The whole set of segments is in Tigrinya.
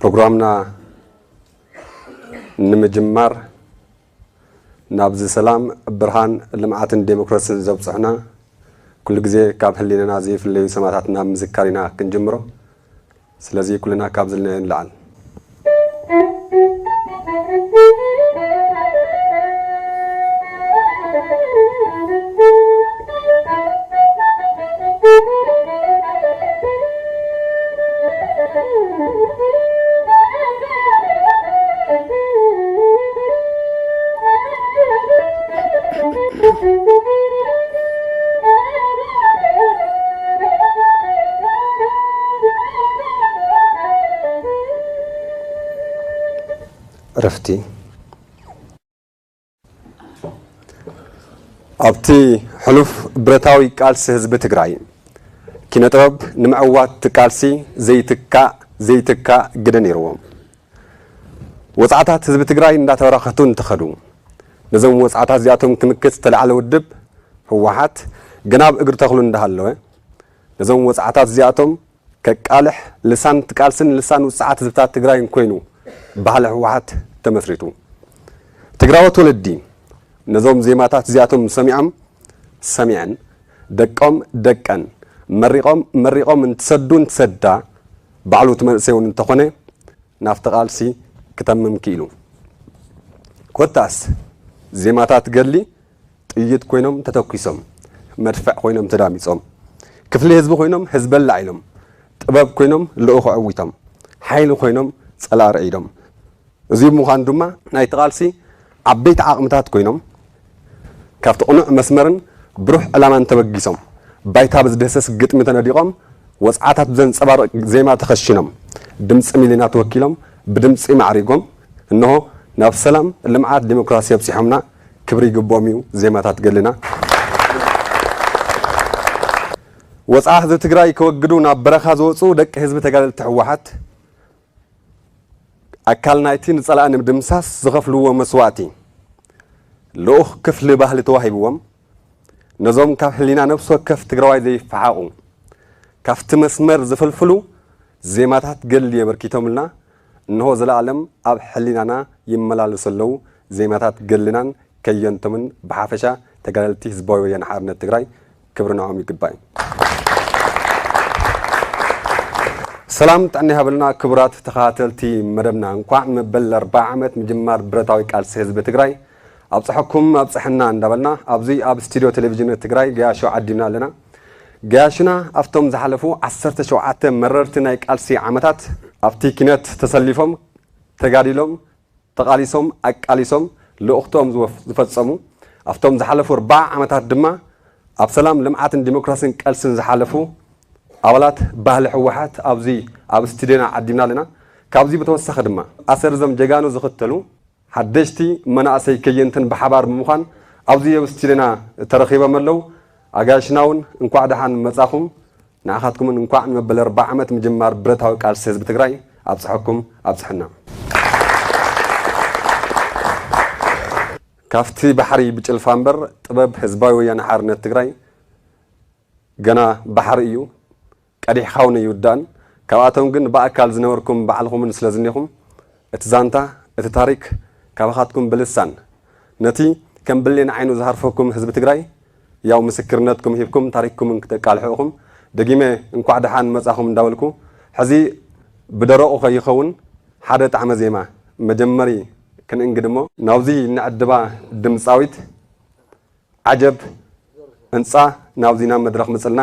ፕሮግራምና ንምጅማር፣ ናብዚ ሰላም፣ ብርሃን፣ ልምዓትን ዴሞክራስን ዘብጽሑና፣ ኩሉ ግዜ ካብ ህሊናና ዘይፍለዩ ሰማእታትና ምዝካር ኢና ክንጅምሮ። ስለዚ ኩልና ካብ ዘለናዮ ንለዓል። ዕረፍቲ። ኣብቲ ሕሉፍ ብረታዊ ቃልሲ ህዝቢ ትግራይ፣ ኪነ ጥበብ ንምዕዋት እቲ ቃልሲ ዘይትካእ፣ ዘይትካእ ግደ ነይርዎ። ወጽዓታት ህዝቢ ትግራይ እንዳተበራኸቱ እንትኸዱ፣ ነዞም ወጽዓታት እዚኣቶም ክምክት ዝተላዕለ ውድብ ህወሓት ገና ኣብ እግሪ ተኽሉ እንዳሃለወ፣ ነዞም ወጽዓታት እዚኣቶም ከቃልሕ ልሳን እቲ ቃልስን ልሳን ውጽዓት ህዝብታት ትግራይን ኮይኑ ባህሊ ህወሓት ተመስሪቱ። ትግራዎት ወለዲ ነዞም ዜማታት እዚኣቶም ሰሚዖም፣ ሰሚዐን፣ ደቆም፣ ደቀን፣ መሪቖም፣ መሪቖም እንትሰዱ እንትሰዳ፣ ባዕሉ እቲ መንእሰይ እውን እንተኾነ ናብቲ ቃልሲ ክተምም ክኢሉ። ኮታስ ዜማታት ገድሊ ጥይት ኮይኖም ተተኲሶም፣ መድፍዕ ኮይኖም ተዳሚጾም፣ ክፍሊ ህዝቢ ኮይኖም ህዝቢ ኣላዒሎም፣ ጥበብ ኮይኖም ልኡኽ ዕዊቶም፣ ሓይሊ ኮይኖም ጸላኢ ርዒዶም። እዚ ብምዃኑ ድማ ናይቲ ቃልሲ ዓበይቲ ዓቕምታት ኮይኖም፣ ካብቲ ቅኑዕ መስመርን ብሩህ ዕላማን ተበጊሶም፣ ባይታ ብዝድህስስ ግጥሚ ተነዲቖም፣ ወጽዓታት ብዘንጸባርቕ ዜማ ተኸሺኖም፣ ድምጺ ሚሊዮናት ወኪሎም፣ ብድምጺ ማዕሪጎም፣ እንሆ ናብ ሰላም፣ ልምዓት፣ ዲሞክራሲ ኣብጺሖምና። ክብሪ ይግብኦም እዩ ዜማታት ገድልና። ወጽዓ ህዝቢ ትግራይ ከወግዱ ናብ በረኻ ዝወጹ ደቂ ህዝቢ ተጋደልቲ ህወሓት፣ ኣካል ናይቲ ንጸላኢ ንምድምሳስ ዝኸፍልዎ መስዋእቲ፣ ልኡኽ ክፍሊ ባህሊ ተዋሂብዎም፣ ነዞም ካብ ህሊና ነፍሲ ወከፍ ትግራዋይ ዘይፈሓቑ፣ ካብቲ መስመር ዝፍልፍሉ ዜማታት ገድሊ የበርኪቶምልና። እንሆ ዘለኣለም ኣብ ሕሊናና ይመላለሱ ኣለዉ። ዜማታት ገድልናን ከየንቶምን ብሓፈሻ ተጋደልቲ ህዝባዊ ወያነ ሓርነት ትግራይ ክብሪ ንዕኦም ይግባእ። ሰላም ጥዕና ይሃበልና ክቡራት ተኸታተልቲ መደብና። እንኳዕ መበል ኣርብዓ ዓመት ምጅማር ብረታዊ ቃልሲ ህዝቢ ትግራይ ኣብፀሐኩም ኣብፀሐና እንዳበልና ኣብዚ ኣብ ስቱዲዮ ቴሌቪዥን ትግራይ ገያሾ ዓዲምና ኣለና። ገያሹና ኣብቶም ዝሓለፉ ዓሰርተ ሸውዓተ መረርቲ ናይ ቃልሲ ዓመታት ኣብቲ ኪነት ተሰሊፎም ተጋዲሎም ተቓሊሶም ኣቃሊሶም ልኡኽቶም ዝወፍ-፣ ዝፈጸሙ፣ ኣብቶም ዝሓለፉ ኣርብዓ ዓመታት ድማ ኣብ ሰላም፣ ልምዓትን ዲሞክራስን ቃልስን ዝሓለፉ ኣባላት ባህሊ ህወሓት ኣብዚ ኣብ ስቱድዮና ዓዲምና ኣለና። ካብዚ ብተወሳኺ ድማ ኣሰር እዞም ጀጋኑ ዝኽተሉ ሓደሽቲ መናእሰይ ከየንትን ብሓባር ብምዃን ኣብዚ ኣብ ስቱድዮና ተረኺቦም ኣለዉ። ኣጋይሽና እውን እንኳዕ ደሓን መጻኹም። ንዓኻትኩምን እንኳዕ ንመበል ኣርብዓ ዓመት ምጅማር ብረታዊ ቃልሲ ህዝቢ ትግራይ ኣብፅሐኩም ኣብፅሐና። ካብቲ ባሕሪ ብጭልፋ እምበር ጥበብ ህዝባዊ ወያነ ሓርነት ትግራይ ገና ባሕሪ እዩ፣ ቀዲሕኻ እውን ኣይውዳእን። ካብኣቶም ግን ብኣካል ዝነበርኩም ባዕልኹምን ስለ ዝኔኹም እቲ ዛንታ፣ እቲ ታሪክ ካባኻትኩም ብልሳን ነቲ ከም ብሌን ዓይኑ ዝሃርፈኩም ህዝቢ ትግራይ ያው ምስክርነትኩም ሂብኩም ታሪክኩምን ክተቃልሑ ኢኹም። ደጊመ እንኳዕ ደሓን መጻኹም እንዳበልኩ፣ ሕዚ ብደረቑ ከይኸውን ሓደ ጣዕመ ዜማ መጀመሪ ክንእንግድ እሞ፣ ናብዚ ንዕድባ ድምጻዊት ዓጀብ እንጻ ናብዚ ናብ መድረኽ ምጽልና።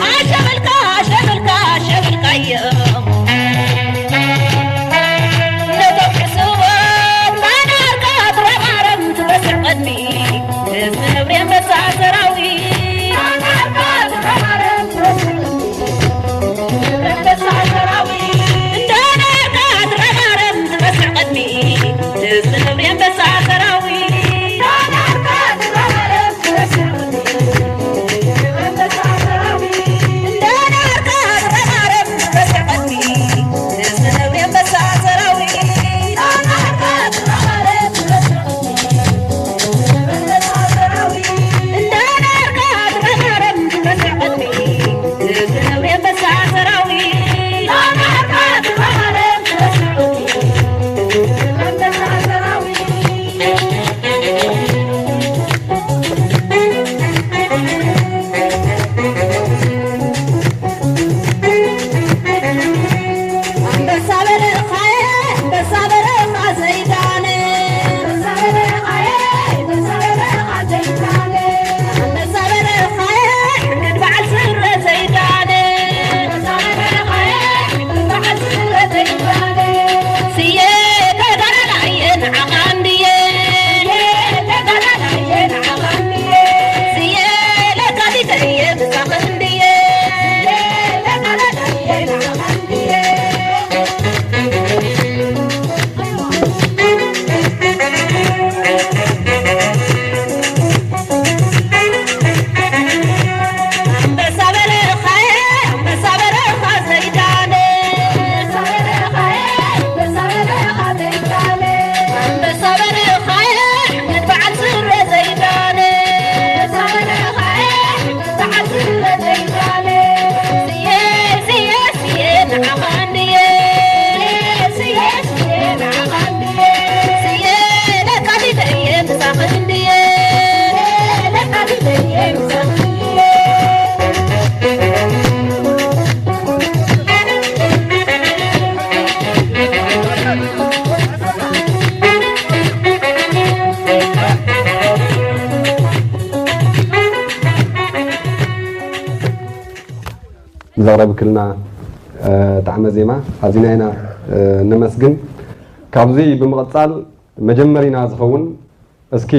ኣሸበልካ ኣሸበልካ ኣሸበልካዮም ነቶም ሕሱቦም ባናርካ ትረማረም ትበስዕ ቅድሚ ህዝቢ ነብሪ ኣንበሳ ሰራዊት። ዘቕረብክልና ጣዕመ ዜማ ኣዚና ኢና ነመስግን። ካብዚ ብምቕጻል መጀመሪና ዝኸውን እስኪ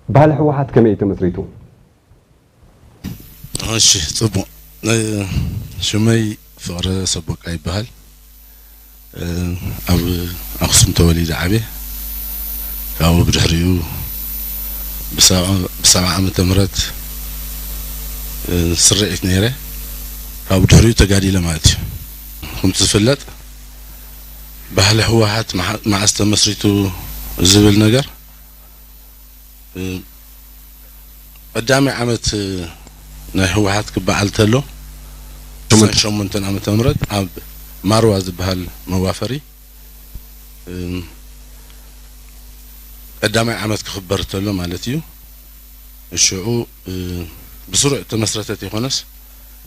ባህሊ ህወሓት ከመይ እዩ ተመስሪቱ? እሺ ጽቡቕ። ሽመይ ፍቕረ ሰቦቃ ይበሃል። ኣብ ኣኽሱም ተወሊደ ዓብየ። ካብኡ ብድሕሪኡ ብሰብዓ ዓመተ ምህረት ስርዒት ነይረ። ካብኡ ብድሕሪኡ ተጋዲለ ማለት እዩ። ከምቲ ዝፍለጥ ባህሊ ህወሓት መዓስ ተመስሪቱ ዝብል ነገር ቀዳማይ ዓመት ናይ ህወሓት ክበዓል ተሎ ሸሞንተ ዓመተ ምህረት ኣብ ማርዋ ዝበሃል መዋፈሪ ቀዳማይ ዓመት ክኽበር ተሎ ማለት እዩ። ሽዑ ብስሩዕ ተመስረተት ይኾነስ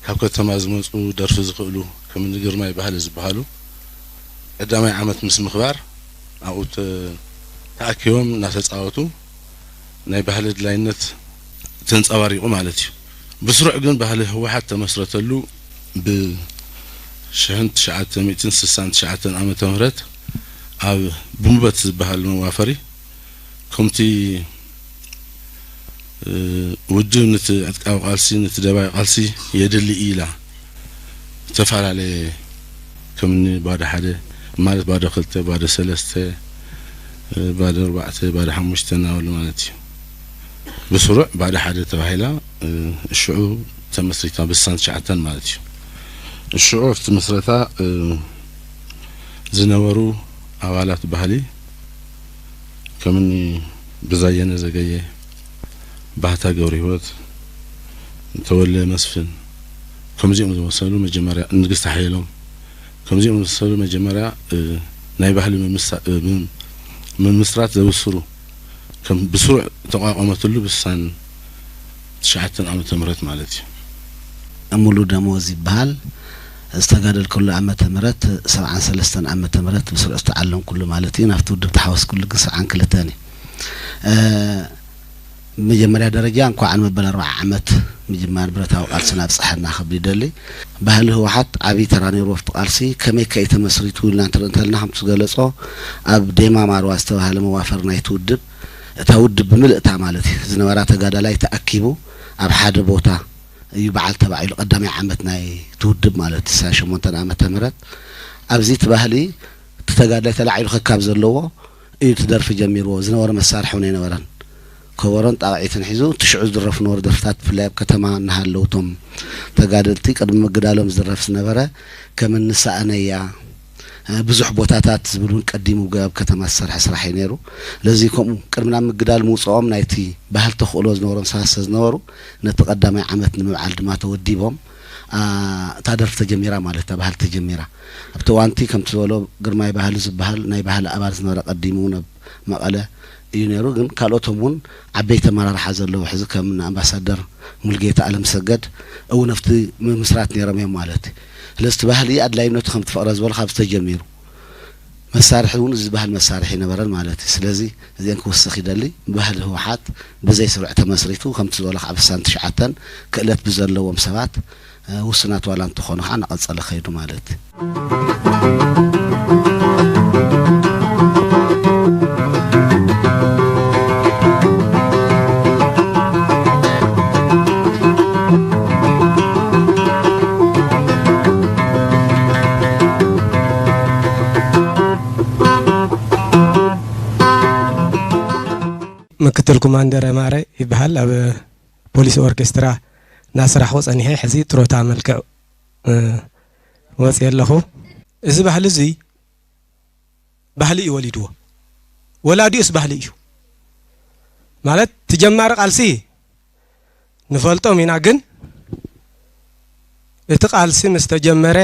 ካብ ከተማ ዝመፁ ደርፊ ዝኽእሉ ከም እኒ ግርማይ ባህሊ ዝበሃሉ ቀዳማይ ዓመት ምስ ምኽባር ኣብኡ ተኣኪቦም እናተፃወቱ ናይ ባህሊ ኣድላይነት ተንፀባሪቑ ማለት እዩ። ብስሩዕ ግን ባህሊ ህወሓት ተመስረተሉ ብሽሕን ትሽዓተ ሚእትን ስሳን ትሽዓተን ዓመተ ምህረት ኣብ ብሙበት ዝበሃል መዋፈሪ ከምቲ ውድብ ንቲ ዕጥቃዊ ቃልሲ ንቲ ደባይ ቃልሲ የድሊ ኢላ ዝተፈላለየ ከምኒ ባዶ ሓደ ማለት ባዶ ክልተ ባዶ ሰለስተ ባዶ ኣርባዕተ ባዶ ሓሙሽተ እናበሉ ማለት እዩ። ብስሩዕ ባዶ ሓደ ተባሂላ ሽዑ ተመስሪታ ብስሳን ትሽዓተን ማለት እዩ። ሽዑ ኣብቲ ምስረታ ዝነበሩ ኣባላት ባህሊ ከምኒ ብዛየነ ዘገየ፣ ባህታ ገብረሂወት፣ ተወለ መስፍን ከምዚኦም ዝመሰሉ መጀመርያ ንግስቲ ሓየሎም ከምዚኦም ዝመሰሉ መጀመርያ ናይ ባህሊ ምምስራት ዘብስሩ ከም ብስሩዕ ተቋቋመትሉ ብስሳን ትሽዓተን ዓመተ ምህረት ማለት እዩ። ሙሉ ደሞዝ ይበሃል። ዝተጋደልኩሉ ዓመተ ምህረት ሰብዓን ሰለስተን ዓመተ ምህረት ብስሩዕ ዝተዓለምኩሉ ማለት እዩ። ናብቲ ውድብ ተሓወስኩሉ ግን ሰብዓን ክልተን እዩ። እ፣ መጀመርያ ደረጃ እንኳዕ ንመበል ኣርብዓ ዓመት ምጅማር ብረታዊ ቃልስና ኣብፀሐና ክብል ይደሊ። ባህሊ ህወሓት ዓብዪ ተራ ነይርዎ ኣብቲ ቃልሲ። ከመይ ከ እዩ ተመስሪቱ ኢልና እንትርኢ እንተለና ከምቲ ዝገለፆ ኣብ ዴማ ማርዋ ዝተባህለ መዋፈር ናይቲ ውድብ እታ ውድብ ብምልእታ ማለት እዩ ዝነበራ ተጋዳላይ ተኣኪቡ ኣብ ሓደ ቦታ እዩ በዓል ተባዒሉ ቀዳማይ ዓመት ናይ ትውድብ ማለት እዩ፣ ዕስራን ሸሞንተን ዓመተ ምህረት። ኣብዚ እቲ ባህሊ እቲ ተጋዳላይ ተላዒሉ ከካብ ዘለዎ እዩ እቲ ደርፊ ጀሚርዎ። ዝነበረ መሳርሒ እውን ኣይነበረን። ከበሮን ጣቕዒትን ሒዙ እቲ ሽዑ ዝድረፉ ነበሩ ደርፍታት ብፍላይ ኣብ ከተማ እናሃለዉ እቶም ተጋደልቲ ቅድሚ ምግዳሎም ዝድረፍ ዝነበረ ከም እንሰኣነያ ብዙሕ ቦታታት ዝብል እውን ቀዲሙ ኣብ ከተማ ዝሰርሐ ስራሕ እዩ ነይሩ። ለዚ ከምኡ ቅድሚ ናብ ምግዳል ምውፅኦም ናይቲ ባህል ተኽእሎ ዝነበሮም ሰባት ስለ ዝነበሩ ነቲ ቀዳማይ ዓመት ንምብዓል ድማ ተወዲቦም፣ አ፣ እታ ደርፊ ተጀሚራ ማለት እታ ባህል ተጀሚራ። ኣብቲ እዋንቲ ከምቲ ዝበሎ ግርማይ ባህሊ ዝበሃል ናይ ባህሊ ኣባል ዝነበረ ቀዲሙ እውን ኣብ መቐለ እዩ ነይሩ። ግን ካልኦቶም እውን ዓበይቲ ኣመራርሓ ዘለዉ ሕዚ ከም ኣምባሳደር ሙልጌታ ኣለምሰገድ እውን ኣብቲ ምምስራት ነይሮም እዮም ማለት እዩ። ስለዚ እቲ ባህሊ ኣድላይነቱ ከምቲ ፍቕረ ዝበሎ ካብዚ ተጀሚሩ መሳርሒ እውን እዚ ዝበሃል መሳርሒ ኣይነበረን ማለት እዩ። ስለዚ እዚአን ክውስኽ ይደሊ። ባህሊ ህወሓት ብዘይ ስሩዕ ተመስሪቱ ከምቲ ዝበሎ ካብ ስሳን ትሽዓተን ክእለት ብዘለዎም ሰባት፣ እ፣ ውሱናት ዋላ እንተኾኑ ከዓ እናቐጸለ ከይዱ ማለት እዩ። ምክትል ኮማንደር ኣማረ ይበሃል። ኣብ ፖሊስ ኦርኬስትራ እናሰራሕኩ ጸኒሐ፣ ሕዚ ጥሮታ መልክዕ፣ እ፣ ወፅየ ኣለኹ። እዚ ባህሊ እዚ ባህሊ እዩ ወሊድዎ። ወላዲኡስ ባህሊ እዩ። ማለት እቲ ጀማሪ ቃልሲ ንፈልጦም ኢና፣ ግን እቲ ቃልሲ ምስ ተጀመረ፣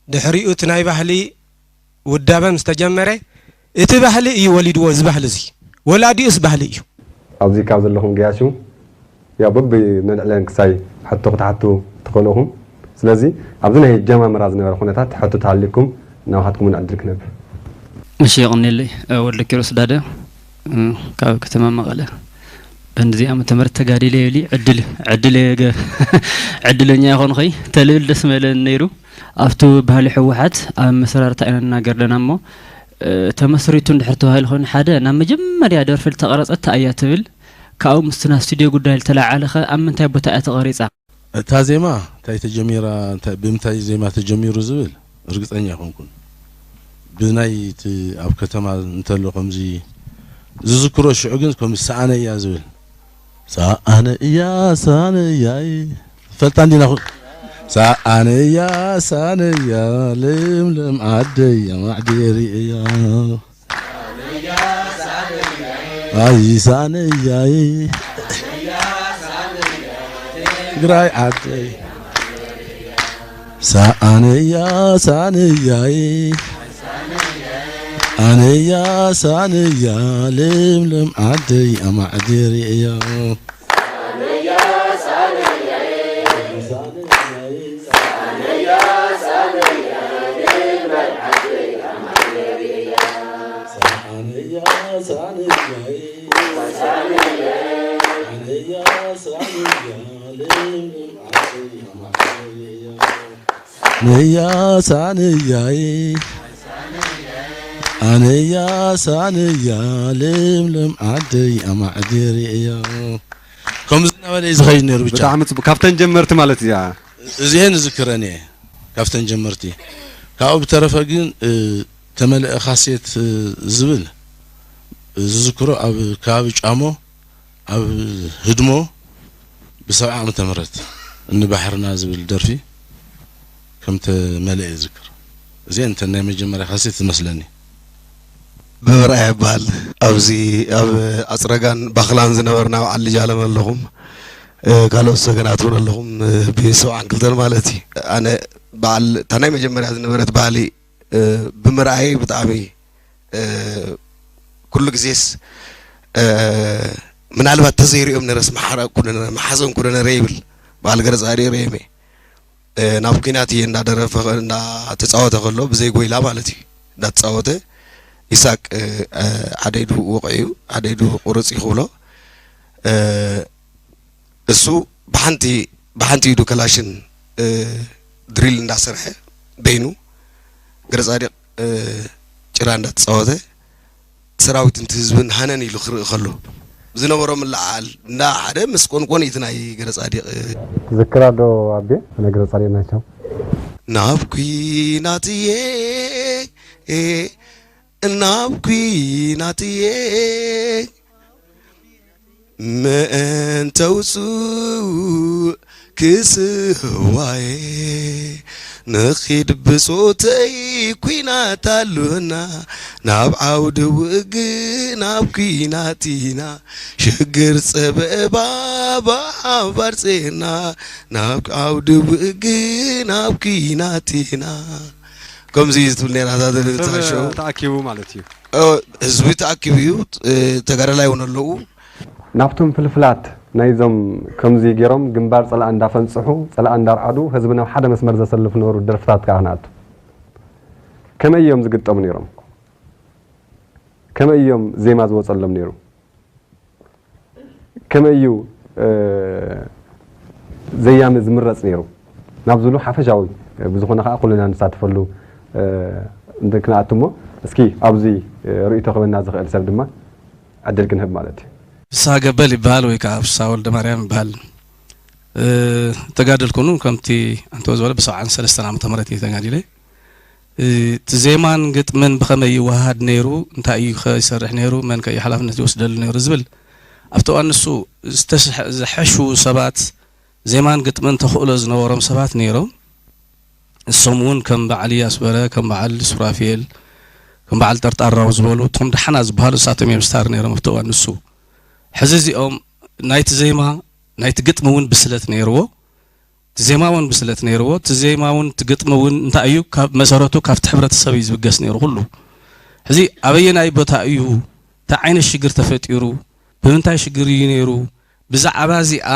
ድሕሪኡ እቲ ናይ ባህሊ ውዳበ ምስ ተጀመረ፣ እቲ ባህሊ እዩ ወሊድዎ። እዚ ባህሊ እዚ ወላዲኡስ ባህሊ እዩ። ኣብዚ ካብ ዘለኹም ገያሹ ያው በብነንዕለን ክሳይ ሕቶ ክትሓቱ ትኽእሉ ኢኹም። ስለዚ ኣብዚ ናይ ኣጀማምራ ዝነበረ ኩነታት ሕቶ ተሃልዩኩም ናባኻትኩም እውን ዕድል ክነብ። እሺ፣ የቐንየለይ። እ፣ ወልደ ኪሮስ ዳደ፣ እ፣ ካብ ከተማ መቐለ። በንዚ ዓመተ ምህረት ተጋዲለ ይብል እዩ። ዕድል፣ ዕድል እየ ገ-፣ ዕድለኛ ይኾንኹ። ተልብል ደስ ምበለኒ ነይሩ። ኣብቲ ባህሊ ህወሓት ኣብ መሰራርታ ኢና ንናገር ኣለና እሞ፣ እ፣ ተመስሪቱ እንድሕር ተባሂሉ ኮይኑ ሓደ ናብ መጀመርያ ደርፊ ዝተቐረጸት እታ እያ ትብል። ካብኡ ምስቲ ናብ ስቱድዮ ጉዳይ ዝተለዓለ ኸ ኣብ ምንታይ ቦታ እያ ተቐሪጻ? እታ ዜማ እንታይ ተጀሚራ፣ እንታይ፣ ብምንታይ ዜማ ተጀሚሩ ዝብል ርግጸኛ ኣይኮንኩን። ብናይ እቲ ኣብ ከተማ እንተሎ ከምዚ ዝዝክሮ ሽዑ ግን ከምዚ ሰኣነ እያ ዝብል። ሰኣነ እያ፣ ሰኣነ እያ፣ ፈልጣ እንዲና ኩ-፣ ሰኣነ እያ፣ ሰኣነ እያ፣ ለምለም ዓደይ ኣማዕዲሪ እያ። ኣይ ሰኣነ እያይ፣ ትግራይ ዓደይ። ሰኣነ እያ፣ ሰኣነ እያይ፣ ኣነ እያ፣ ሰኣነ እያ፣ ለምለም ዓደይ ኣማዕዲሪ እያ። ነያ ሳነያይ ኣነያ ሳነያ ለምለም ዓደይ ኣማዕዲሪ እያ። ከምዚ እናበለ እዩ ዝኸይድ ነይሩ። ብቻ ብጣዕሚ ጽቡቅ። ካብተን ጀመርቲ ማለት እያ። እዚአን እዝክረን እየ፣ ካብተን ጀመርቲ። ካብኡ ብተረፈ ግን፣ እ፣ ተመልአ ካሴት፣ እ፣ ዝብል ዝዝክሮ ኣብ ከባቢ ጫሞ፣ ኣብ ህድሞ ብሰብዓ ዓመተ ምህረት እኒ ባሕርና ዝብል ደርፊ ከም ተመልአ እዝክር። እዚአን እተን ናይ መጀመርያ ካሴት ዝመስለኒ። መብርኣያ ይበሃል። ኣብዚ ኣብ ኣፅረጋን ባኽላን ዝነበርና በዓል ልጃለም ኣለኹም፣ እ፣ ካልኦት ሰገናት እውን ኣለኹም፣ እ፣ ብሰብዓን ክልተን ማለት እዩ። ኣነ በዓል እታ ናይ መጀመርያ ዝነበረት ባህሊ፣ እ፣ ብምርኣየይ ብጣዕሚ፣ እ፣ ኩሉ ግዜስ፣ እ፣ ምናልባት ተዘይሪኦም ነረስ መሓረቅኩ ዶ ነረ፣ መሓዘንኩ ዶ ነረ ይብል። በዓል ገረፃ ሪኦም እየ። ናብ ኲናት እየ እንዳደረፈ እንዳተፃወተ ከሎ ብዘይ ጎይላ ማለት እዩ እንዳተፃወተ ኢሳቅ ሓደ ኢዱ ወቕዑ እዩ ሓደ ኢዱ ቁርፅ እዩ ክብሎ እሱ ብሓንቲ ብሓንቲ ኢዱ ከላሽን ድሪል እንዳሰርሐ በይኑ ገረፃዲቅ ጭራ እንዳተፃወተ ሰራዊትን ህዝብን ሃነን ኢሉ ክርኢ ከሎ ዝነበሮ ምልዓል እንዳ ሓደ ምስ ቆንቆን እቲ ናይ ገረፃዲቅ ዝክራ ዶ ኣቤ ነገረ ጻድቅ ናቸው ናብ ኲናት እየ ናብ ኲናት እየ ምእንተ ውጹእ ክስዋየ ንኺድ ብጾተይ ኲናት ኣሉና ናብ ዓውዲ ውግእ ናብ ኲናት ኢና ሽግር ጸበባ ብሓባር ጼና ናብ ዓውዲ ውግእ ናብ ኲናት ኢና ከምዚ እዩ ትብል ነራ እዛ ደርፊ እታ ሸው ተኣኪቡ ማለት እዩ። ህዝቢ ተኣኪቡ እዩ፣ ተጋዳላይ እውን ኣለዉ። ናብቶም ፍልፍላት ናይዞም ከምዚ ገይሮም ግንባር ጸላኢ እንዳፈንጽሑ፣ ጸላኢ እንዳርዓዱ ህዝቢ ናብ ሓደ መስመር ዘሰልፉ ነበሩ ደርፍታት ከኣ ክንኣቱ። ከመይ እዮም ዝግጠሙ ነይሮም? ከመይ እዮም ዜማ ዝወጸሎም ነይሩ? ከመይ እዩ ዘያሚ ዝምረፅ ነይሩ ናብ ዝብሉ ሓፈሻዊ ብዝኾነ ከዓ ኩልና ንሳተፈሉ ክንኣቱ እሞ እስኪ ኣብዚ ርእይቶ ክህበና ዝኽእል ሰብ ድማ ዕድል ክንህብ ማለት እዩ። ፍስሃ ገበል ይበሃል ወይ ከዓ ፍስሃ ወልደማርያም ይበሃል። ተጋደልኩ ኑ ከምቲ ኣንተ ዝበለ ብሰብዓን ሰለስተን ዓመተ ምህረት እየ ተጋዲለ። እቲ ዜማን ግጥምን ብኸመይ ይወሃሃድ ነይሩ፣ እንታይ እዩ ከ ይሰርሕ ነይሩ፣ መን ከ እዩ ሓላፍነት ይወስደሉ ነይሩ ዝብል ኣብቲ እዋን ንሱ ዝተስሐ- ዝሐሹ ሰባት ዜማን ግጥምን ተኽእሎ ዝነበሮም ሰባት ነይሮም። ንሶም እውን ከም በዓል ኣስበረ፣ ከም በዓል ሱራፌል፣ ከም በዓል ጠርጣራው ዝበሉ እቶም ደሓና ዝበሃሉ እሳቶም እዮም ስታር ነይሮም ኣብቲ እዋን ንሱ። ሕዚ እዚኦም ናይቲ ዜማ ናይቲ ግጥሚ እውን ብስለት ነይርዎ። እቲ ዜማ እውን ብስለት ነይርዎ። እቲ ዜማ እውን እቲ ግጥሚ እውን እንታይ እዩ ካብ መሰረቱ ካብቲ ሕብረተሰብ እዩ ዝብገስ ነይሩ ኩሉ። ሕዚ ኣበየናይ ቦታ እዩ እንታይ ዓይነት ሽግር ተፈጢሩ ብምንታይ ሽግር እዩ ነይሩ ብዛዕባ እዚኣ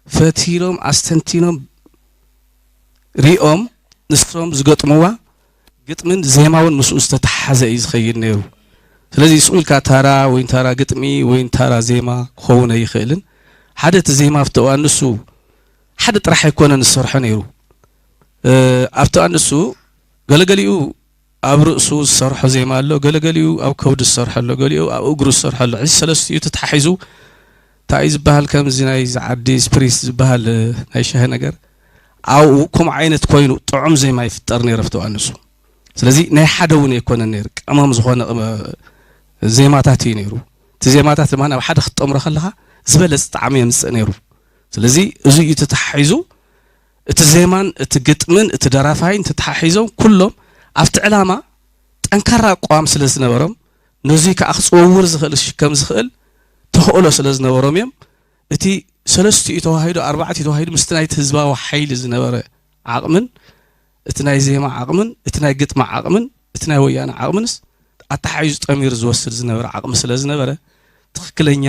ፈቲኖም ኣስተንቲኖም ሪኦም ንሶም ዝገጥምዋ ግጥምን ዜማውን ምስኡ ዝተተሓዘ እዩ ዝኸይድ ነይሩ። ስለዚ ስኡ ኢልካ ታራ ወይ ታራ ግጥሚ ወይ ታራ ዜማ ክኸውን ኣይኽእልን። ሓደ እቲ ዜማ ኣብቲ እዋን ንሱ ሓደ ጥራሕ ኣይኮነን ዝሰርሖ ነይሩ። ኣብቲ እዋን ንሱ ገለገሊኡ ኣብ ርእሱ ዝሰርሖ ዜማ ኣሎ፣ ገለገሊኡ ኣብ ከብዱ ዝሰርሖ ኣሎ፣ ገሊኡ ኣብ እግሩ ዝሰርሖ ኣሎ። እዚ ሰለስቲኡ ተተሓሒዙ እንታይ እዩ ዝበሃል ከምዚ ናይ ዝዓዲ ስፕሪስ ዝበሃል ናይ ሻሂ ነገር ኣብኡ ከምኡ ዓይነት ኮይኑ ጥዑም ዜማ ይፍጠር ነይሩ ኣብቲ እዋን ንሱ። ስለዚ ናይ ሓደ እውን ኣይኮነን ነይሩ፣ ቀመም ዝኾነ ዜማታት እዩ ነይሩ። እቲ ዜማታት ድማ ናብ ሓደ ክትጠምሮ ከለኻ ዝበለፀ ጣዕሚ የምፅእ ነይሩ። ስለዚ እዚ እዩ ተተሓሒዙ እቲ ዜማን እቲ ግጥምን እቲ ደራፋይን ተተሓሒዞም ኩሎም ኣብቲ ዕላማ ጠንካራ ኣቋም ስለ ዝነበሮም ነዙይ ከዓ ክፅወውር ዝኽእል ክሽከም ዝኽእል ተኽእሎ ስለ ዝነበሮም እዮም። እቲ ሰለስቲኡ ተዋሂዶ ኣርባዕቲኡ ተዋሂዶ ምስቲ ናይቲ ህዝባዊ ሓይሊ ዝነበረ ዓቕምን እቲ ናይ ዜማ ዓቕምን እቲ ናይ ግጥሚ ዓቕምን እቲ ናይ ወያነ ዓቕምንስ ኣተሓሒዙ ጠሚሩ ዝወስድ ዝነበረ ዓቕሚ ስለ ዝነበረ ትኽክለኛ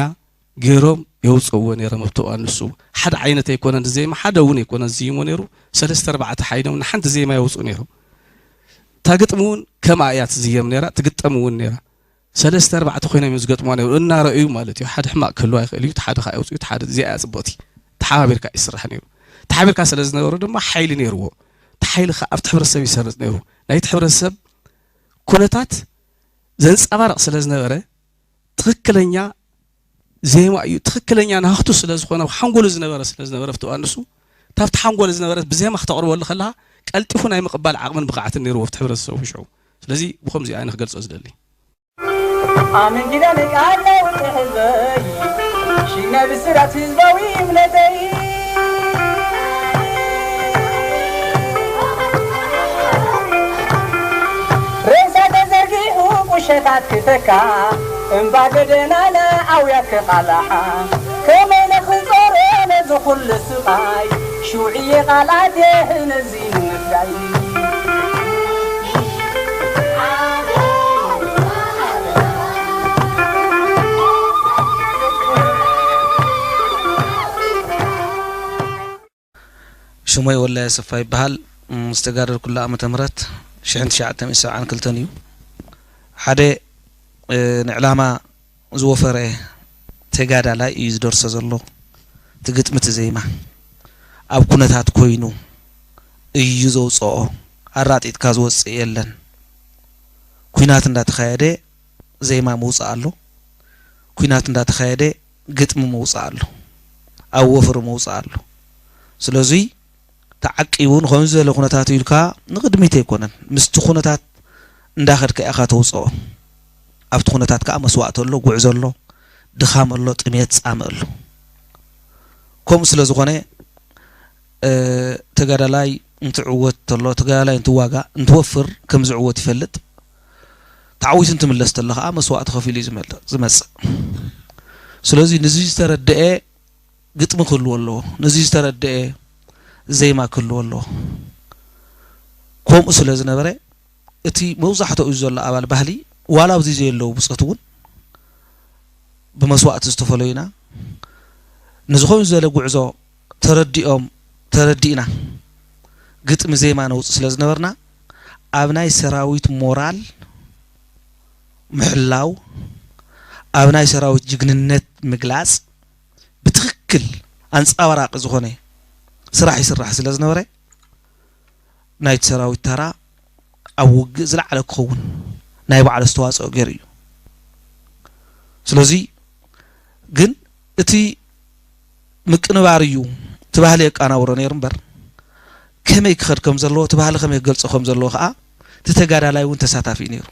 ገይሮም የውፅእዎ ነይሮም ኣብቲ እዋን ንሱ ሓደ ዓይነት ኣይኮነን ዝዜማ ሓደ እውን ኣይኮነን ዝይሞ ነይሩ ሰለስተ ኣርባዕተ ሓይዶም ንሓንቲ ዜማ የውፅኡ ነይሮም እታ ግጥሚ እውን ከምኣ እያ ትዝየም ነይራ ትግጠም እውን ነይራ ሰለስተ ኣርባዕተ ኮይኖም እዮም ዝገጥምዋ ነይሩ እናረእዩ ማለት እዩ ሓደ ሕማቕ ክህልዋ ይኽእል እዩ ሓደ ከዓ የውፅኡ ሓደ እዚኣ እያ ፅብቕቲ ተሓባቢርካ ይስራሕ ነይሩ ተሓቢርካ ስለ ዝነበሩ ድማ ሓይሊ ነይርዎ እቲ ሓይሊ ከዓ ኣብቲ ሕብረተሰብ ይሰርፅ ነይሩ ናይቲ ሕብረተሰብ ኩነታት ዘንፀባርቕ ስለ ዝነበረ ትኽክለኛ ዜማ እዩ ትኽክለኛ ናህቱ ስለ ዝኾነ ሓንጎሉ ዝነበረ ስለ ዝነበረ ኣብቲ እዋን ንሱ ካብቲ ሓንጎሉ ዝነበረ ብዜማ ክተቕርበሉ ከለኻ ቀልጢፉ ናይ ምቕባል ዓቕምን ብቕዓትን ነይርዎ ኣብቲ ሕብረተሰቡ ሽዑ ስለዚ ብኸምዚ ኣነ ክገልጾ ዝደሊ ኣመንጊዳ ነቃለ ውፅሕበይ ሽነ ብስራት ህዝባዊ እምነተይ ሬሳ ተዘርጊሑ ቁሸታት ክተካ እምባ ገደናና ኣውያት ክቓላሓ ከመይ ነኽንጾሮ ነዚ ኩሉ ስቓይ ሽውዕየ ቓላት የህነዚ ንምፍዳይ ሞይ ወላይ ኣሰፋ ይበሃል። ዝተጋደልኩላ ዓመተ ምህረት ሽሕን ትሽዓተ ሚእቲ ሰብዓን ክልተን እዩ። ሓደ ንዕላማ ዝወፈረ ተጋዳላይ እዩ ዝደርሶ ዘሎ። እቲ ግጥሚ እቲ ዜማ ኣብ ኩነታት ኮይኑ እዩ ዘውፅኦ። ኣራጢጥካ ዝወፅእ የለን። ኩናት እንዳተኻየደ ዜማ ምውፃእ ኣሎ። ኩናት እንዳተኻየደ ግጥሚ ምውፃእ ኣሎ። ኣብ ወፍሪ ምውፃእ ኣሎ። ስለዚ ተዓቂቡ ንኸምዚ ዝበለ ኩነታት ኢልካ ንቕድሚት ኣይኮነን፣ ምስቲ ኩነታት እንዳኸድካ ኢኻ ተውፅኦ። ኣብቲ ኩነታት ከዓ መስዋእቲ ኣሎ፣ ጉዕዞ ኣሎ፣ ድኻም ኣሎ፣ ጥሜት ፃመ ኣሎ። ከምኡ ስለ ዝኾነ ተጋዳላይ እንትዕወት ተሎ፣ ተጋዳላይ እንትዋጋእ፣ እንትወፍር ከም ዝዕወት ይፈልጥ። ተዓዊቱ እንትምለስ ተሎ ከዓ መስዋእቲ ከፊሉ እዩ ዝመልእ- ዝመፅእ። ስለዚ ንዚ ዝተረድአ ግጥሚ ክህልዎ ኣለዎ፣ ንዚ ዝተረድአ ዜማ ክህልዎ ኣለዎ። ከምኡ ስለ ዝነበረ እቲ መብዛሕትኡ ዘሎ ኣባል ባህሊ ዋላ ኣብዚ ዘየለዉ ብፆት እውን ብመስዋእቲ ዝተፈለዩና ንዝኾኑ ዝበለ ጉዕዞ ተረዲኦም ተረዲእና ግጥሚ ዜማ ነውፅእ ስለ ዝነበርና ኣብ ናይ ሰራዊት ሞራል ምሕላው ኣብ ናይ ሰራዊት ጅግንነት ምግላፅ ብትኽክል ኣንፃባራቂ ዝኾነ ስራሕ ይስራሕ ስለ ዝነበረ ናይቲ ሰራዊት ተራ ኣብ ውግእ ዝለዓለ ክኸውን ናይ ባዕሉ ኣስተዋፅኦ ገይሩ እዩ። ስለዚ ግን እቲ ምቅንባር እዩ እቲ ባህሊ የቃናብሮ ነይሩ እምበር ከመይ ክኸድ ከም ዘለዎ እቲ ባህሊ ከመይ ክገልፆ ከም ዘለዎ ከዓ እቲ ተጋዳላይ እውን ተሳታፊ እዩ ነይሩ።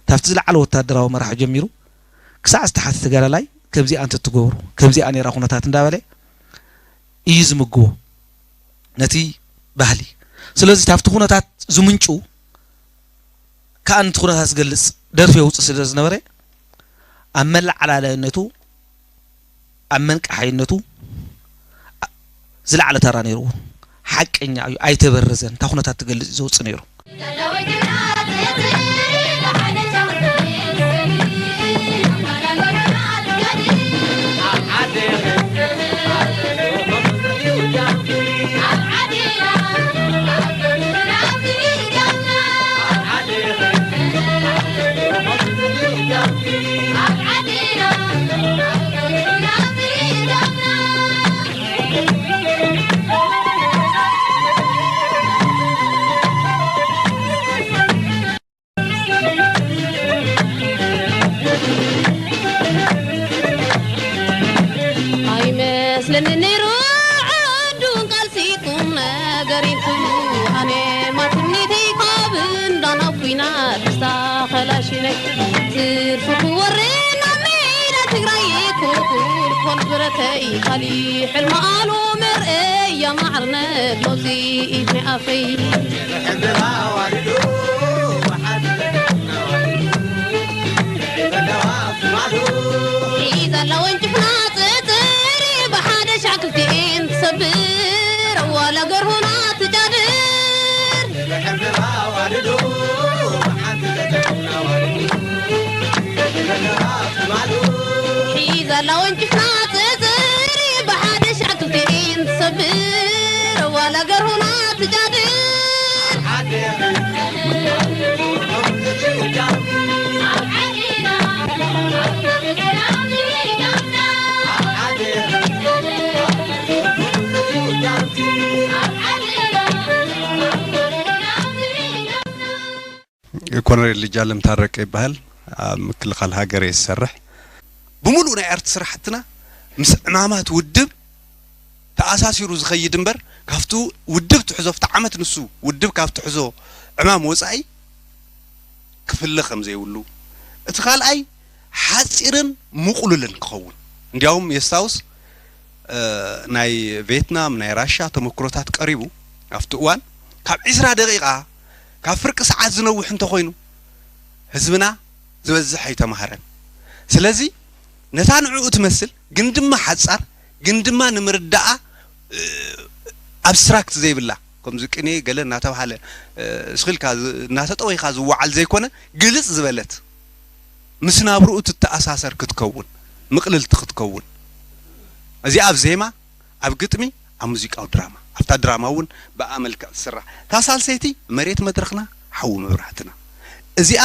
ካብቲ ዝለዓለ ወታደራዊ መራሒ ጀሚሩ ክሳዕ ዝተሓተ ተጋዳላይ ከምዚኣ እንተትገብሩ ከምዚኣ ነይራ ኩነታት እንዳበለ እዩ ዝምግቦ ነቲ ባህሊ። ስለዚ ካብቲ ኩነታት ዝምንጩ ከዓ ነቲ ኩነታት ዝገልፅ ደርፊ የውፅእ ስለ ዝነበረ ኣብ መለዓላለነቱ ኣብ መንቀሓይነቱ ዝለዓለ ተራ ነይርዎ። ሓቀኛ እዩ፣ ኣይተበረዘን። እታ ኩነታት ትገልፅ እዩ ዘውፅእ ነይሩ። ኣይመስለኒ ነይሩ ዓዱን ቃልሲ ቁም ነገር ኢንቱ ኣነ ማትኒተይ ካብ እንዳ ናብ ኲናት ስታኸላሽነ ትርፉ ክወርድ ናብ ሜዳ ትግራይ ኩርኩር ኮን ብረተይ ካሊ ሕልሚ ኣሉ መርአያ ማዕርነት መውፅኢት ናይ ኣፈይ ሒዛ ኣላ ወንጭፍና ጽጽር ብሓደ ሻዕ ክልቲኤን ትሰብር ዋላ ገርሁና ትጃድር ሒዛ ኣላ ወንጭፍና ጽጽር ብሓደ ሻዕ ክልቲኤን ትሰብር ዋላ ገርሁና ትጃድር ኮነሬል ልጃለም ታረቀ ይበሃል። ኣብ ምክልኻል ሃገር እየ ዝሰርሕ። ብምሉእ ናይ ኣርት ስራሕትና ምስ ዕማማት ውድብ ተኣሳሲሩ ዝኸይድ እምበር ካብቲ ውድብ ትሕዞ ኣብቲ ዓመት ንሱ ውድብ ካብ ትሕዞ ዕማም ወፃኢ ክፍለ ከም ዘይብሉ፣ እቲ ካልኣይ ሓፂርን ምቑሉልን ክኸውን። እንዲያውም የስታውስ ናይ ቬትናም ናይ ራሻ ተመክሮታት ቀሪቡ ኣብቲ እዋን ካብ ዒስራ ደቂቃ ካብ ፍርቂ ሰዓት ዝነውሕ እንተኾይኑ ህዝብና ዝበዝሕ ኣይተማሃረን። ስለዚ ነታ ንዕኡ ትመስል ግን ድማ ሓጻር ግን ድማ ንምርዳኣ ኣብስትራክት ዘይብላ ከምዚ ቅኔ ገለ እናተባሃለ ስኽልካ እናተጠወይካ ዝወዓል ዘይኮነ ግልጽ ዝበለት ምስ ናብርኡ ትተኣሳሰር ክትከውን ምቕልልቲ ክትከውን እዚኣ ኣብ ዜማ ኣብ ግጥሚ ኣብ ሙዚቃዊ ድራማ ኣብታ ድራማ እውን ብኣ መልክዕ ትስራሕ። እታ ሳልሰይቲ መሬት መድረኽና፣ ሓዊ መብራህትና። እዚኣ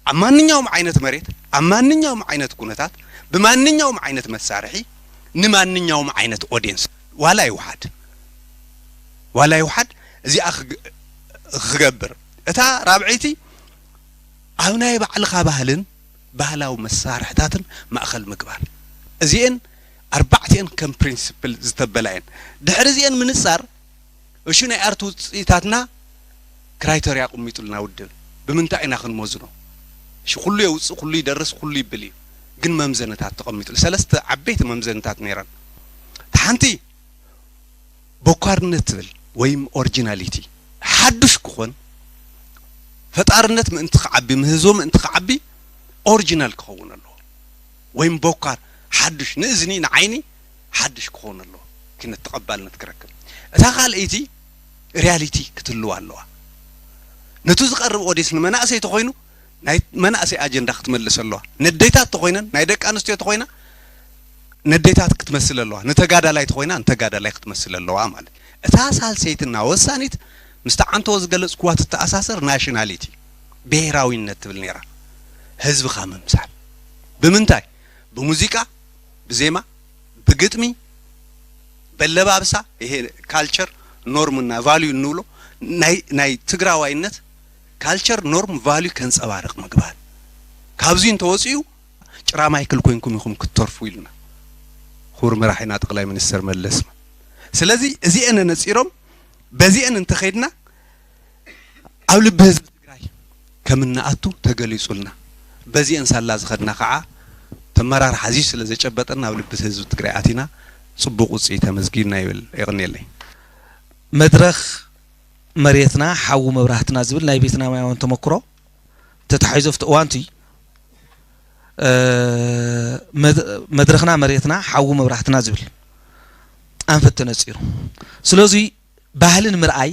ኣብ ማንኛውም ዓይነት መሬት፣ ኣብ ማንኛውም ዓይነት ኩነታት፣ ብማንኛውም ዓይነት መሳርሒ፣ ንማንኛውም ዓይነት ኦድየንስ፣ ዋላ ይውሓድ፣ ዋላ ይውሓድ፣ እዚኣ ክግ-፣ ክገብር። እታ ራብዐይቲ ኣብ ናይ ባዕልኻ ባህልን ባህላዊ መሳርሕታትን ማእኸል ምግባር። እዚኤን ኣርባዕቲኤን ከም ፕሪንሲፕል ዝተበላ እየን። ድሕሪ እዚኤን ምንጻር፣ እሹ ናይ ኣርት ውፅኢታትና ክራይተርያ ኣቐሚጡልና ውድብ። ብምንታይ ኢና ክንመዝኖ? እሺ፣ ኩሉ የውፅእ፣ ኩሉ ይደርስ፣ ኩሉ ይብል እዩ። ግን መምዘንታት ተቐሚጡሉ። ሰለስተ ዓበይቲ መምዘንታት ነይረን። እታ ሓንቲ ቦኳርነት ትብል ወይም ኦሪጂናሊቲ። ሓዱሽ ክኾን፣ ፈጣርነት ምእንቲ ክዓቢ፣ ምህዞ ምእንቲ ክዓቢ ኦሪጂናል ክኸውን ኣለዎ። ወይም ቦኳር ሓዱሽ፣ ንእዝኒ ንዓይኒ ሓዱሽ ክኸውን ኣለዎ። ኪነት ተቐባልነት ክረክብ። እታ ካልኣይቲ ሪያሊቲ ክትህልዋ ኣለዋ። ነቱ ዝቐርብ ኦዲየንስ ንመናእሰይ ተኾይኑ ናይ መናእሰይ ኣጀንዳ ክትመልስ ኣለዋ። ነደይታት ተኾይነን፣ ናይ ደቂ ኣንስትዮ ተኾይና ነደይታት ክትመስል ኣለዋ። ንተጋዳላይ ተኾይና ንተጋዳላይ ክትመስል ኣለዋ ማለት። እታ ሳልሰይትና ወሳኒት ምስቲ ዓንተዎ ዝገለጽኩዋ ትተኣሳሰር ናሽናሊቲ፣ ብሄራዊነት ትብል ነይራ። ህዝብኻ ምምሳል። ብምንታይ? ብሙዚቃ፣ ብዜማ፣ ብግጥሚ፣ በለባብሳ፣ ይሄ ካልቸር ኖርምና ቫልዩ እንብሎ ናይ፣ ናይ ትግራዋይነት ካልቸር ኖርም ቫልዩ ከንጸባርቕ ምግባር። ካብዚ እንተወፂኡ ጭራ ማይክል ኮይንኩም ኢኹም ክትተርፉ ኢሉና ክቡር መራሒና ጠቕላይ ሚኒስትር መለስ። ስለዚ እዚአን ነፂሮም በዚአን እንተኸይድና ኣብ ልቢ ህዝቢ ትግራይ ከም እንኣቱ ተገሊጹልና። በዚአን ሳላ ዝኸድና ከዓ ተመራርሓ እዚ ስለ ዘጨበጠና ኣብ ልቢ ህዝቢ ትግራይ ኣቲና ጽቡቕ ውፅኢት ኣመዝጊብና ይብል። የቕንየለይ። መድረኽ መሬትና ሓዊ መብራህትና ዝብል ናይ ቬትናማውያን ተመክሮ ተታሒዙ ኣብቲ እዋንቲ፣ እ፣ መድ-፣ መድረኽና መሬትና ሓዊ መብራህትና ዝብል ኣንፈት ተነጺሩ። ስለዚ ባህሊ ንምርኣይ፣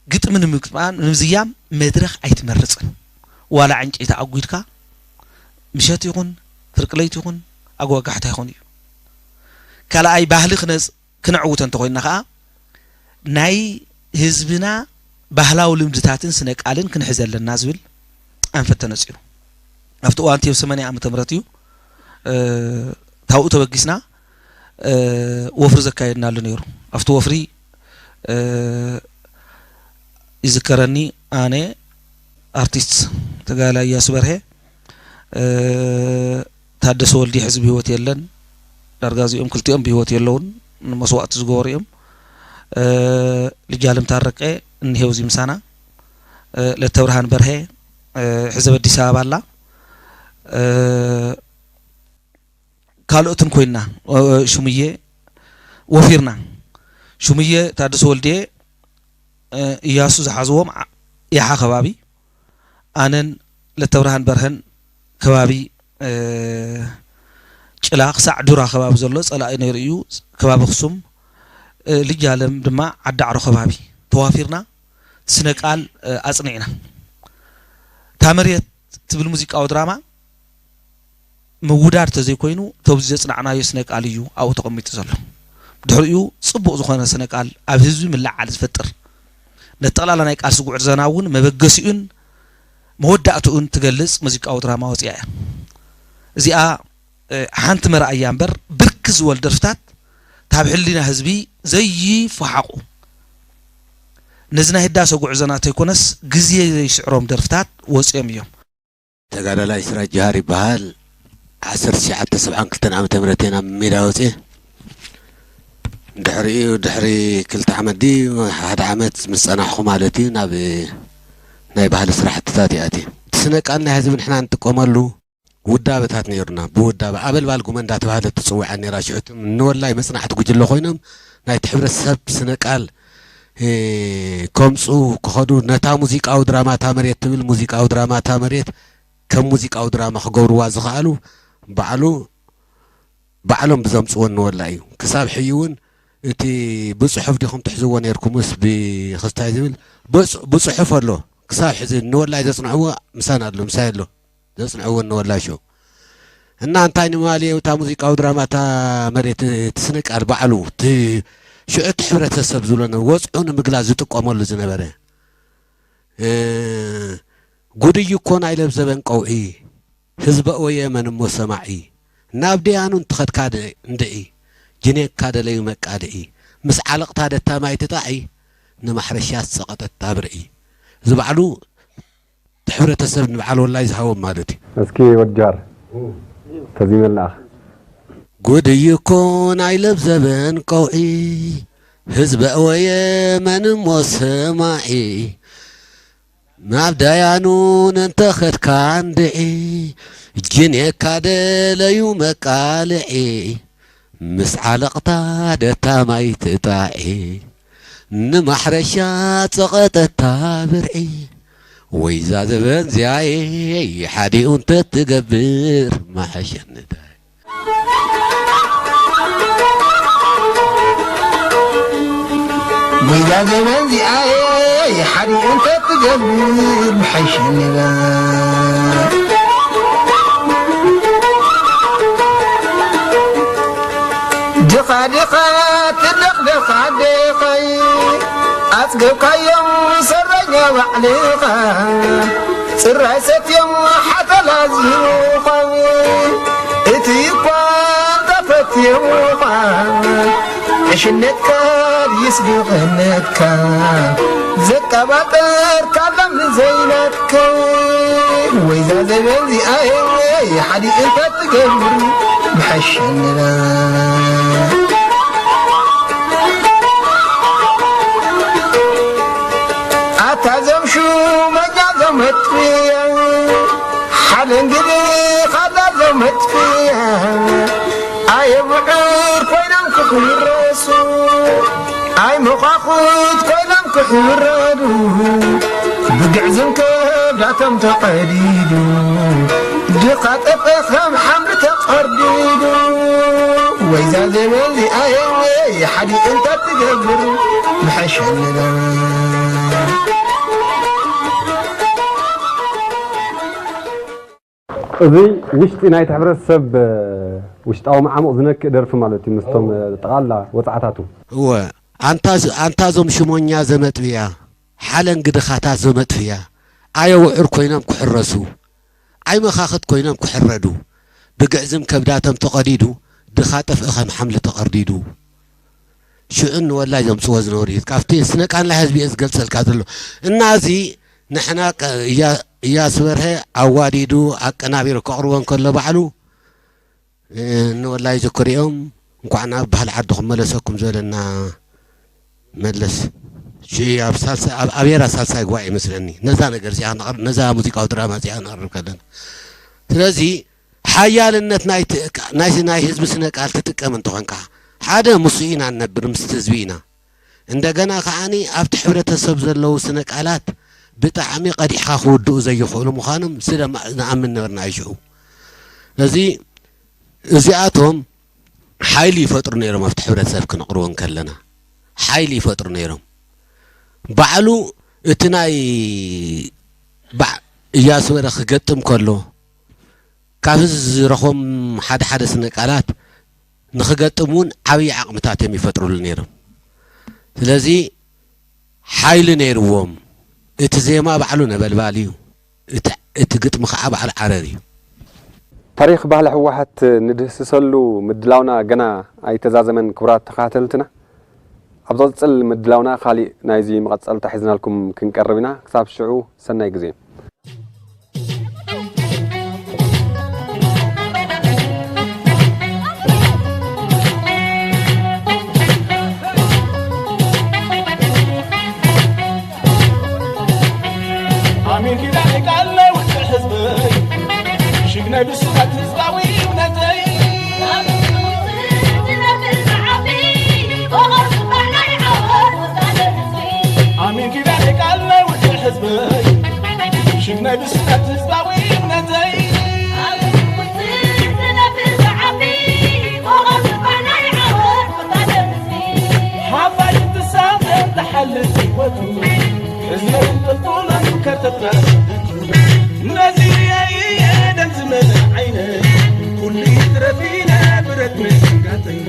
ግጥሚ ንምግጣም፣ ንምዝያም መድረኽ ኣይትመርጽን። ዋላ ዕንጨይቲ ኣጒድካ ምሸት ይኹን ፍርቂ ለይቲ ይኹን ኣጓጋሕታ ይኹን እዩ። ካልኣይ ባህሊ ክነጽ-፣ ክነዕውቶ እንተኾይንና ኸኣ ናይ ህዝብና ባህላዊ ልምድታትን ስነ ቃልን ክንሕዝ ኣለና ዝብል ኣንፈት ተነጺሩ። ኣብቲ እዋን እቲ ኣብ ሰማንያ ዓመተ ምህረት እዩ፣ እ፣ ታብኡ ተበጊስና፣ እ፣ ወፍሪ ዘካየድናሉ ነይሩ። ኣብቲ ወፍሪ፣ እ፣ ይዝከረኒ ኣነ ኣርቲስት ተጋዳላይ እያሱ በርሄ፣ እ፣ ታደሰ ወልዲ ሕዚ ብህይወት የለን። ዳርጋ እዚኦም ክልቲኦም ብህይወት የለውን፣ ንመስዋእቲ ዝገበሩ እዮም። እ፣ ልጃለም ታረቀ እኒሄው እዚ ምሳና። እ፣ ለተብርሃን በርሄ፣ እ፣ ሕዚ ኣብ ኣዲስ ኣበባ ኣላ። እ፣ ካልኦትን ኮይንና፣ እ፣ ሽሙዬ ወፊርና። ሽሙዬ ታደሰ ወልዴ፣ እ፣ እያሱ ዝሓዝዎም ዓ-፣ ያሓ ከባቢ፣ ኣነን ለተብርሃን በርሀን ከባቢ፣ እ፣ ጭላ ክሳዕ ዱራ ከባቢ ዘሎ ጸላኢ ነይሩ እዩ። ከባቢ ኣኽሱም፣ እ፣ ልጅ ኣለም ድማ ዓዲ ዓሮ ከባቢ ተዋፊርና ስነ ቃል፣ እ፣ ኣጽኒዕና። እታ መሬት ትብል ሙዚቃዊ ድራማ ምውዳድ ተዘይኮይኑ፣ ተብዚ ዘጽናዕናዮ ስነ ቃል እዩ ኣብኡ ተቐሚጡ ዘሎ። ድሕሪኡ ጽቡቕ ዝኾነ ስነ ቃል ኣብ ህዝቢ ምልዕዓል ዝፈጥር፣ ነቲ ጠቕላላ ናይ ቃልሲ ጉዕዞና እውን መበገሲኡን መወዳእትኡን ትገልጽ ሙዚቃዊ ድራማ ወጺኣ እያ። እዚኣ፣ እ፣ ሓንቲ መርኣያ እምበር፣ ብርክ ዝበሉ ደርፍታት ካብ ሕሊና ህዝቢ ዘይፈሓቑ፣ ነዚ ናይ ህዳሰ ጉዕዞና ተይኮነስ ግዜ ዘይስዕሮም ደርፍታት ወጺኦም እዮም። ተጋዳላይ ስራጅ ጀሃር ይበሃል። ዓሰርተ ትሽዓተ ሰብዓን ክልተን ዓመተ ምህረት እየ ናብ ሜዳ ወፅየ። ድሕሪኡ፣ ድሕሪ ክልተ ዓመት ድዩ ሓደ ዓመት ምስ ፀናሕኹ ማለት እዩ፣ ናብ ናይ ባህሊ ስራሕትታት ይኣትየ። እቲ ስነ ቃል ናይ ህዝቢ ንሕና ንጥቀመሉ ውዳበታት ነይሩና። ብውዳበ ኣበልባል ጉመ እንዳተባህለት ትፅዋዕ ነይራ። ሽዑ እቶም ንወላይ መፅናዕቲ ጉጅለ ኮይኖም ናይቲ ሕብረተሰብ ስነ ቃል፣ እ፣ ከምፁ ክኸዱ፣ ነታ ሙዚቃዊ ድራማ እታ መሬት ትብል ሙዚቃዊ ድራማ እታ መሬት ከም ሙዚቃዊ ድራማ ክገብርዋ ዝኸኣሉ ባዕሉ፣ ባዕሎም ብዘምፅዎ ንወላ እዩ። ክሳብ ሕጂ እውን እቲ ብፅሑፍ ዲኹም ትሕዝዎ ነይርኩምስ ብክስታይ ዝብል ብፅ-፣ ብፅሑፍ ኣሎ። ክሳብ ሕዚ ንወላይ ዘፅንዕዎ ምሳና ኣሎ፣ ምሳይ ኣሎ። ዘፅንዕዎ ንወላይ ሸው። እና እንታይ ንምባል እየ፣ እታ ሙዚቃዊ ድራማ እታ መሬት ትስነ ቃል ባዕሉ እቲ ሽዑ እቲ ሕብረተሰብ ዝብሎ ነበረ፣ ወጽዑ ንምግላጽ ዝጥቀመሉ ዝነበረ። እ፣ ጉድይ እኮ ናይ ለብዘበን ቀውዒ፣ ህዝበ ወየ መን እሞ ሰማዒ፣ ናብ ደያኑ እንትኸድካ ድ-፣ እንድዒ፣ ጅኔካ ደለዩ መቃልዒ፣ ምስ ዓለቕታ ደታማይ ትጣዒ፣ ንማሕረሻ ዝጸቐጠታ ብርዒ። እዚ ባዕሉ እቲ ሕብረተሰብ ንበዓል ወላይ ዝሃቦም ማለት እዩ። እስኪ ወዲ ጃር ተዚመልናኻ። ጉድ እዩ እኮ ናይ ለብዘበን ቀውዒ፣ ህዝበ ወየ መን እሞ ሰማዒ፣ ናብ ዳያኑን እንተ ኸድካ እንድዒ፣ ጅኔካ ደለዩ መቃልዒ፣ ምስ ዓለቕታ ደታማይ ትጣዒ፣ ንማሕረሻ ጸቐጠታ ብርዒ። ወይዛ ዘበን ዚኣየ ሓዲኡ እንተትገብር መሐሸኒ ታይ። ወይዛ ዘበን ዚኣየ ሓዲኡ እንተትገብር መሐሸኒ ታይ። ድኻ ድኻ ትልቕ ድኻ ድኻይ ኣጽገብካዮም ሰረኛ ባዕልኻ ጽራይ ሰትዮም ሓተላ ዝህቡኻ እቲ እኳ እንተፈትዮኻ ዕሽነትካ ድይስ ድኽነትካ ዘቀባጠርካ ሎም ንዘይናትካ ወይዛ ዘበን ዚኣየ ሓዲ እንተትገብር ምሐሸንና ኣታ ዞም ሹመኛ ዞም መጥፍያ ሓደ እንግዲ ኻላ ዞም መጥፍያ ኣየ ብዑር ኮይኖም ክሕረሱ ኣይ መዃኹት ኮይኖም ክሕረዱ ብግዕዝም ከብዳቶም ተቐዲዱ ድኻ ጠፈ ከም ሓምሊ ተቐርዲዱ ወይዛ ዘበን ዚኣየ ሓዲ እንተትገብር ምሐሸንና እዚ ውሽጢ ናይቲ ሕብረተሰብ ውሽጣዊ መዓሙቕ ዝነክእ ደርፊ ማለት እዩ ምስቶም ጠቓላ ወፅዓታቱ። እወ ኣንታ ኣንታ ዞም ሽሞኛ ዘመጥብያ ሓለንጊ ድኻታት ዘመጥፍያ ኣየውዕር ኮይኖም ክሕረሱ ኣይመኻኽት ኮይኖም ክሕረዱ ብግዕዝም ከብዳቶም ተቐዲዱ ድኻ ጠፍኢ ከም ሓምሊ ተቐርዲዱ ሽዑ ንወላይ ዘምፅዎ ዝነበሩ እዩ ካብቲ ስነ ቃንላ ህዝቢ እየ ዝገልፀልካ ዘሎ እና እዚ ንሕና እያሱ በርሀ ኣዋዲዱ ኣቀናቢሩ ከቕርቦ እንከሎ ባዕሉ ንወላይ ዝክሪኦም እንኳዕ ናብ ባህሊ ዓድኹም መለሰኩም ዝበለና መለስ ሽዑ ኣብ ሳልሳይ ኣብ ኣቤራ ሳልሳይ ጉባኤ ይመስለኒ ነዛ ነገር እዚኣ ነዛ ሙዚቃዊ ድራማ እዚኣ ነቕርብ ከለና ስለዚ ሓያልነት ናይቲ ናይ ህዝቢ ስነ ቃል ትጥቀም እንተኾንካ ሓደ ምስኡ ኢና ንነብር ምስቲ ህዝቢ ኢና እንደገና ከዓኒ ኣብቲ ሕብረተሰብ ዘለዉ ስነ ቃላት ብጣዕሚ ቀዲሕኻ ክውድኡ ዘይኽእሉ ምዃኖም ስለ ንኣምን ነበርና እዩ ሽዑ እዚ እዚኣቶም ሓይሊ ይፈጥሩ ነይሮም ኣብቲ ሕብረተሰብ ክነቕርቦ እንከለና ሓይሊ ይፈጥሩ ነይሮም ባዕሉ እቲ ናይ ባዕ እያሱ በረ ክገጥም ከሎ ካብ ህዝቢ ዝረኽቦም ሓደ ሓደ ስነ ቃላት ንኽገጥም እውን ዓብዪ ዓቕምታት እዮም ይፈጥሩሉ ነይሮም። ስለዚ ሓይሊ ነይርዎም። እቲ ዜማ ባዕሉ ነበልባል እዩ። እቲ ግጥሚ ከዓ ባዕሉ ዓረር እዩ። ታሪኽ ባህሊ ህወሓት ንድህስሰሉ ምድላውና ገና ኣይተዛዘመን ክቡራት ተኸታተልትና። ኣብ ዝቕፅል ምድላውና ካሊእ ናይዚ መቐፀልታ ሒዝናልኩም ክንቀርብ ኢና። ክሳብ ሽዑ ሰናይ ግዜ። ኣሚን ኪዳነ ቃል ናይ ውፅዕ ህዝበይ ሽግ ናይ ብሱላት ህዝባዊ እምነተይ ኣሚን ኪዳነ ቃል ናይ ውፅዕ ህዝበይ ሽግ ናይ ብሱላት ህዝባዊ እምነተይ ሓፋሽ ትሳቐ ተሓልፍ ህይወቱ እዝነትን ጥልጡልን ከተጥረፍ ነዚ እየ ደም ዝመልእ ዓይነ ኩሉ ይትረፊነ ብረት መስጋተይ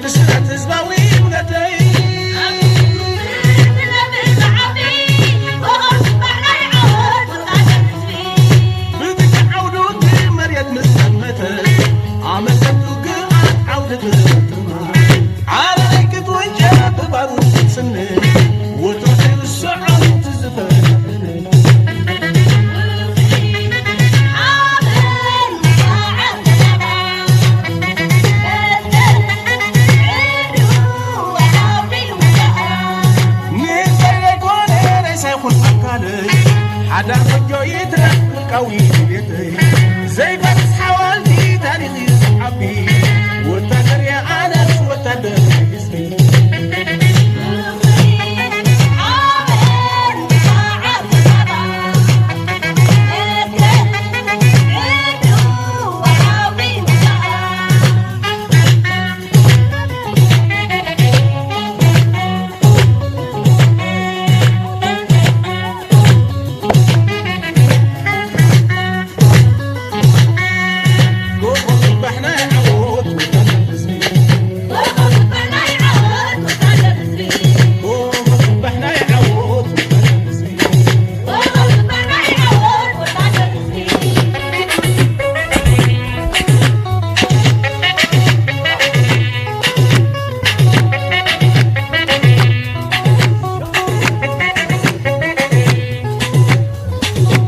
ብስራት ህዝባዊ እምነተይ፣ ብትዕዓውዱ እቲ መሬት ምስ ጠመተ፣ ኣመሰቱ ግኣት ዓውዲ ትርትማ፣ ዓረረይ ክትወንጨ ብባሩድ ትጽነ፣ ወትሩ ዘይርስዖ ትዝፈነ። ንህዝበይ ዘይኮነ ሬሳ ይኹን ኣካለይ፣ ሓዳር ጎጆ ይትረፍ ውልቃዊ ድሌተይ። ዘይፈርስ ሓወልቲ ታሪኽ እዩ ዝዓቢ፣ ወታደር እየ ኣነስ ወታደር ናይ ህዝቢ።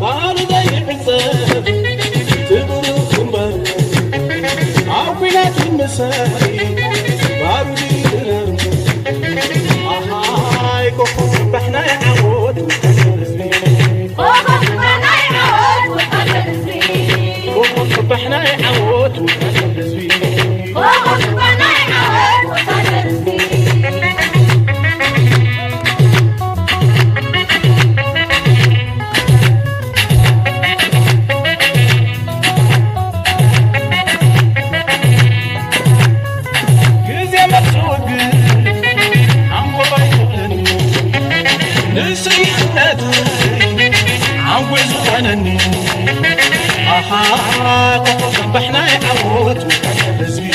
ባህሉ ዘይሕሰብ ትብሉ እምበር፣ ኣብ ኲናት ምሳይ ባሩድ ይድረር። ኣሃይ ኮኾብ ጽባሕ ናይ ዓወት ወታደር ህዝቢ። ኮኾብ ጽባሕ ናይ ዓወት ወታደር ህዝቢ። ኮኾብ ጽባሕ ናይ ዓወት ወታደር ህዝቢ። ኮኾብ ጽባሕ ናይ ዓወት ወታደር ህዝቢ። ግዜ መጽኡ ግን ሓንጎል ኣይትብለኒ፣ ንስይነተይ ሓንጎል ዝኾነኒ። ኣሃ፣ ኮኾብ ጽባሕ ናይ ዓወት ወታደር ህዝቢ።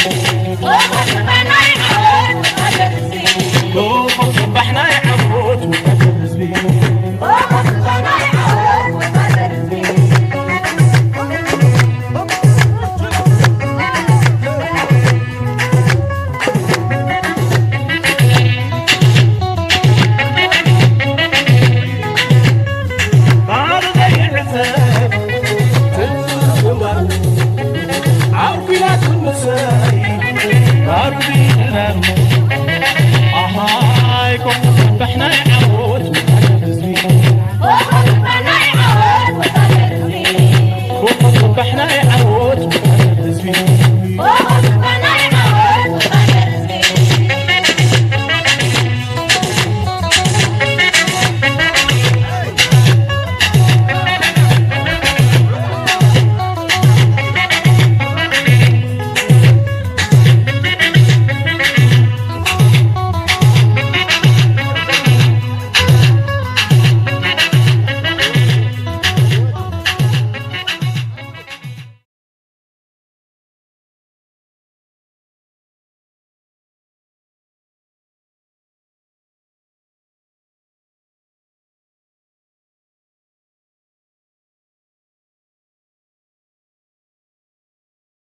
ኮኾብ ጽባሕ ናይ ዓወት ወታደር ህዝቢ። ኮኾብ ጽባሕ ናይ ዓወት ወታደር ህዝቢ። ባሩ ዘይሕሰብ ትዝምር ኣብ ኲናት ምሰይ ባሩ ይድረር። ኣሃይ ኮኾብ ጽባሕ ናይ